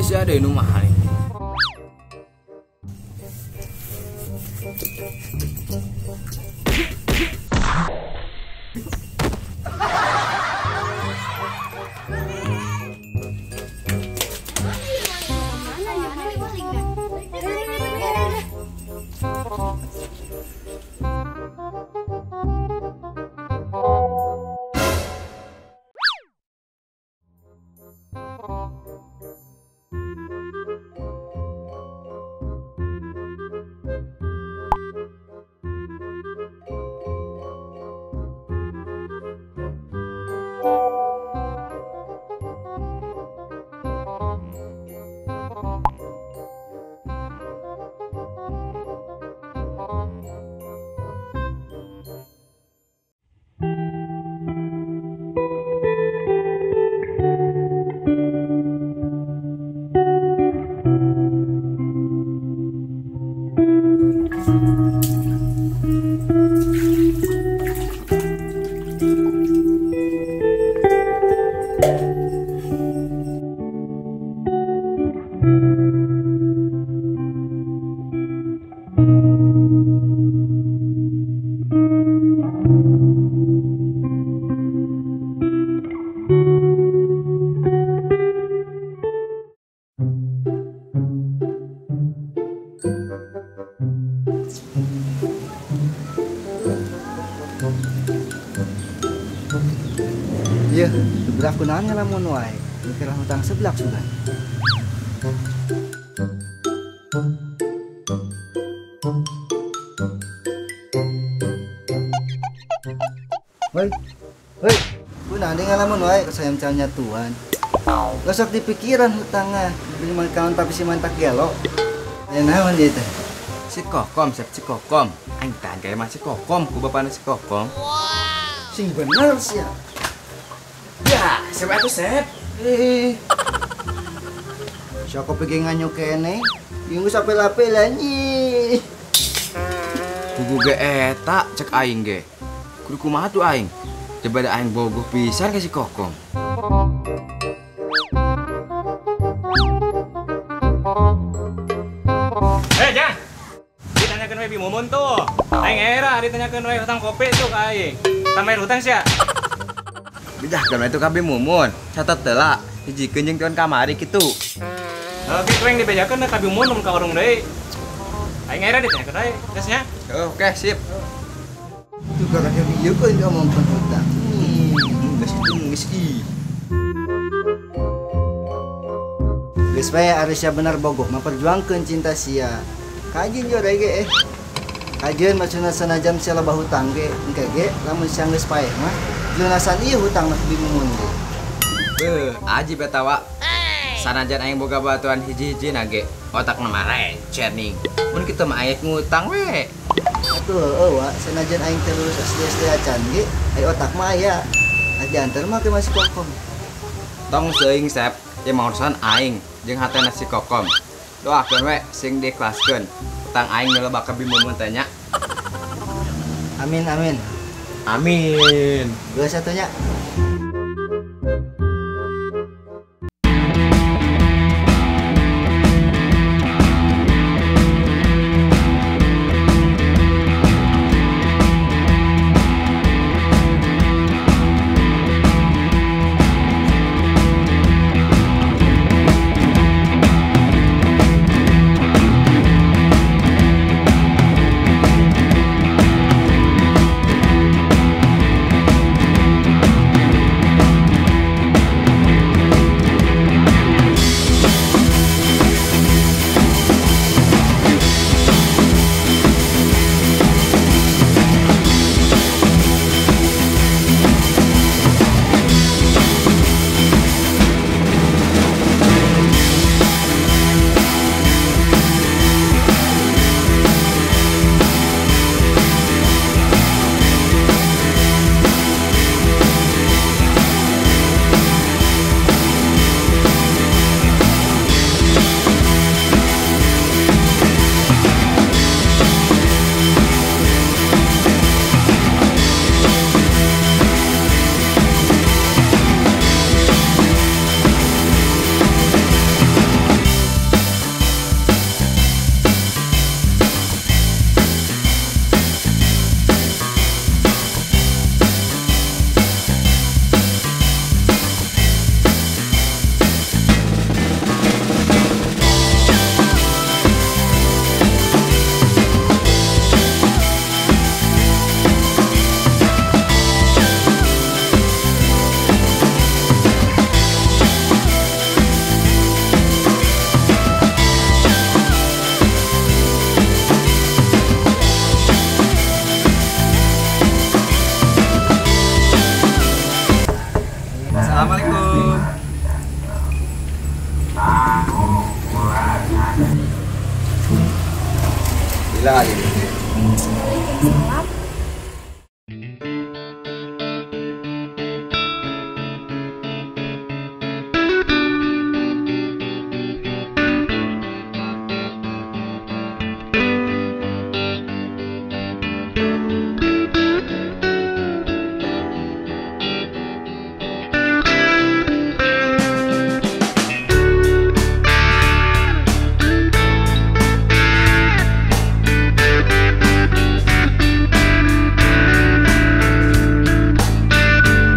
Si ada nu mahal. Iya, sebelah kunaon ngalamun wae. Mikir hutang seblak sugan. Hoi. Hoi, kunaon ngalamun wae kasayam calnya tuan. Gosok di pikiran hutangna, beli makan tapi si mantak gelo. Aya naon ieu teh? Si Kokom, sep si Kokom. Aing tahan kayak mah si Kokom, ku bapana si Kokom. Sing bener sia. Ya, siapa itu Sep? Siapa pergi nganyu kene? Minggu sampai lapel anjing. Kugu ge eta cek aing ge. Kudu kumaha tuh aing? Coba da aing bogoh pisan ke si Kokom. Jang. Ditanyakeun we Bi Mumun tuh. Aing era ditanyakeun we hutang kopi tuh ka aing. Tambahin hutang sia. Bedahkeun we tuh ka Bi Mumun. Catet heula hijikeun jeung tuan kamari kitu. Oke, kueng dibejakeun ka Bi Mumun mun ka warung deui. Aing era ditanyakeun we, geus nya. Oke, sip. Tuh gara bieu keun ngomongkeun hutang. Geus itu geus i. Geus bae ari sia bener bogoh memperjuangkeun cinta sia. Kajin jo ge eh. Kajeun maksudna sanajan sia loba hutang ge, engke ge lamun sia geus paeh mah lunasan ieu hutang mah Bi Mumun ge. Beuh, aji beta wa. Sanajan aing boga batuan hiji-hiji na ge, otakna mah receh ning. Mun kitu mah aing ngutang we. Atuh heueuh wa, sanajan aing teu lulus SD SD acan ge, ai otak mah aya. Diantar mah ke masih Kokom. Tong seuing Sep, ieu mah urusan aing jeung hatena si Kokom. Doakeun we sing diikhlaskeun. Hutang aing nu loba ka Bi Mumun teh nya. Amin amin. Amin. Geus atuh nya. Waalaikumsalam.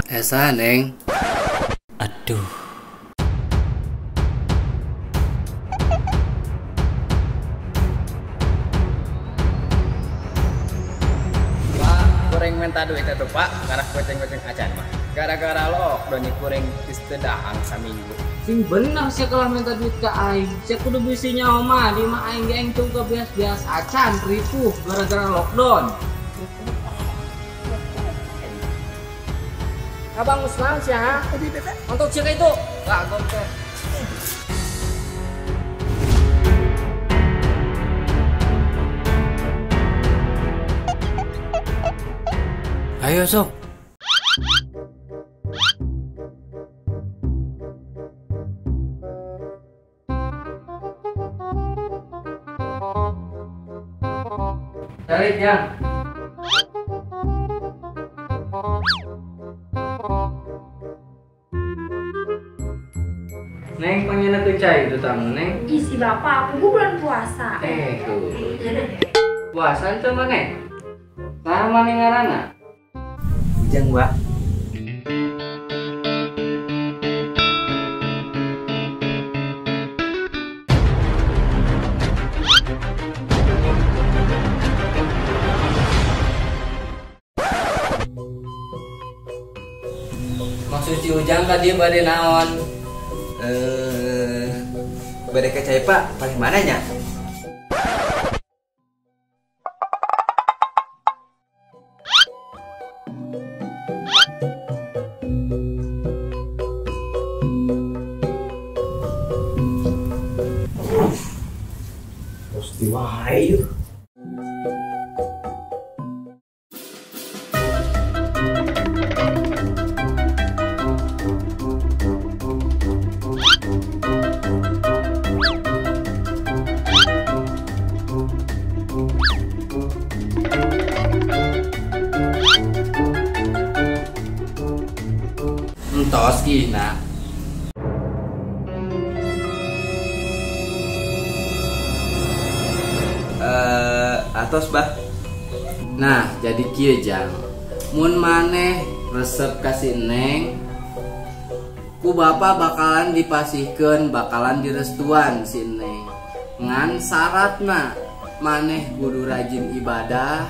Esa, Neng. Aduh. Pak, goreng minta duit itu Pak, karena goceng-goceng acan mah. Gara-gara lo doni kuring geus teu dahang saminggu. Sing bener sia kalah minta duit ke aing. Sia kudu bisi nyawa mah di mah aing ge aing teu kebias-bias acan ripuh gara-gara lockdown. Abang Usman sih ha? Untuk cek itu. Enggak gom teh. Ayo sok. Tarik ya. Neng pengen ke cai itu tamu neng. Isi bapak, aku bulan puasa. Tuh. Puasa itu mana? Sama neng ngarana. Ujang, Mbak. Maksud si Ujang tadi bade naon? Bade ke cai Pak, paling mananya? Pasti wae yeuh. Entos kina. Atos bah. Nah, jadi kieu jang. Mun maneh resep kasih neng, ku bapak bakalan dipasihkeun, bakalan direstuan si neng. Ngan syaratna maneh kudu rajin ibadah,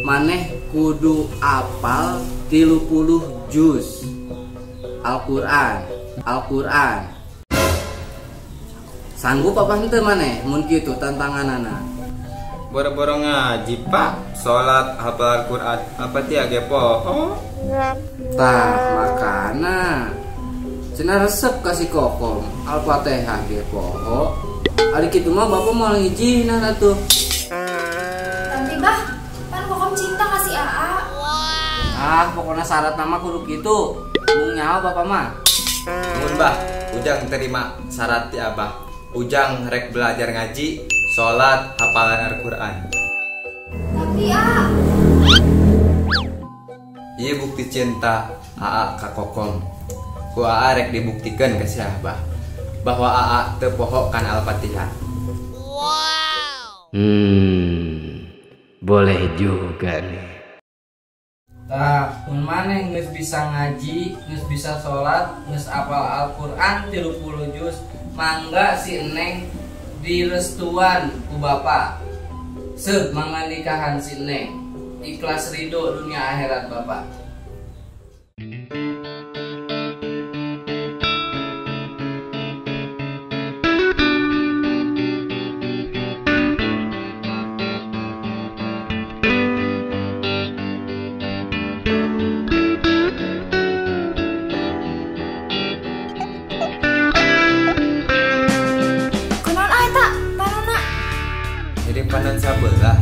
maneh kudu apal 30 juz Al-Qur'an, Al-Qur'an. Sanggup apa henteu maneh mun kitu tantanganana? Boro-boro ngaji Pak, salat, hafal Al-Qur'an, apa tia ge poho? Tah, makana cenah resep kasih kokom, Al-Fatihah ge poho. Ari kitu mah bapak moal ngijinan atuh. Nanti bah, pan kokom cinta kasih AA. Ah, pokoknya syarat nama kudu kitu. Mung nyawa bapak mah. Mun bah, Ujang terima syarat ti abah. Ujang rek belajar ngaji, sholat, hafalan Al-Qur'an. Tapi ah, ieu bukti cinta AA ka Kokom. Ku AA rek dibuktikan ke si abah bahwa AA teu poho kana Al-Fatihah. Wow. Boleh juga nih. Tah, mun maneh geus bisa ngaji, geus bisa sholat, geus apal Al-Qur'an 30 juz, mangga si Neng direstuan ku bapak. Seuh mangga nikahan si Neng. Ikhlas ridho dunia akhirat bapak. Kunaon ah eta? Panonna. Jadi panon sabelah.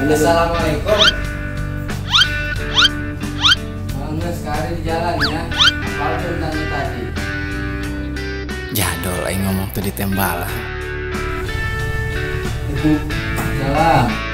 Assalamualaikum. Mangga sekali di jalan ya. Apalkeun tanya tadi. Jadol aing ngomong tuh ditembal. Itu jalan.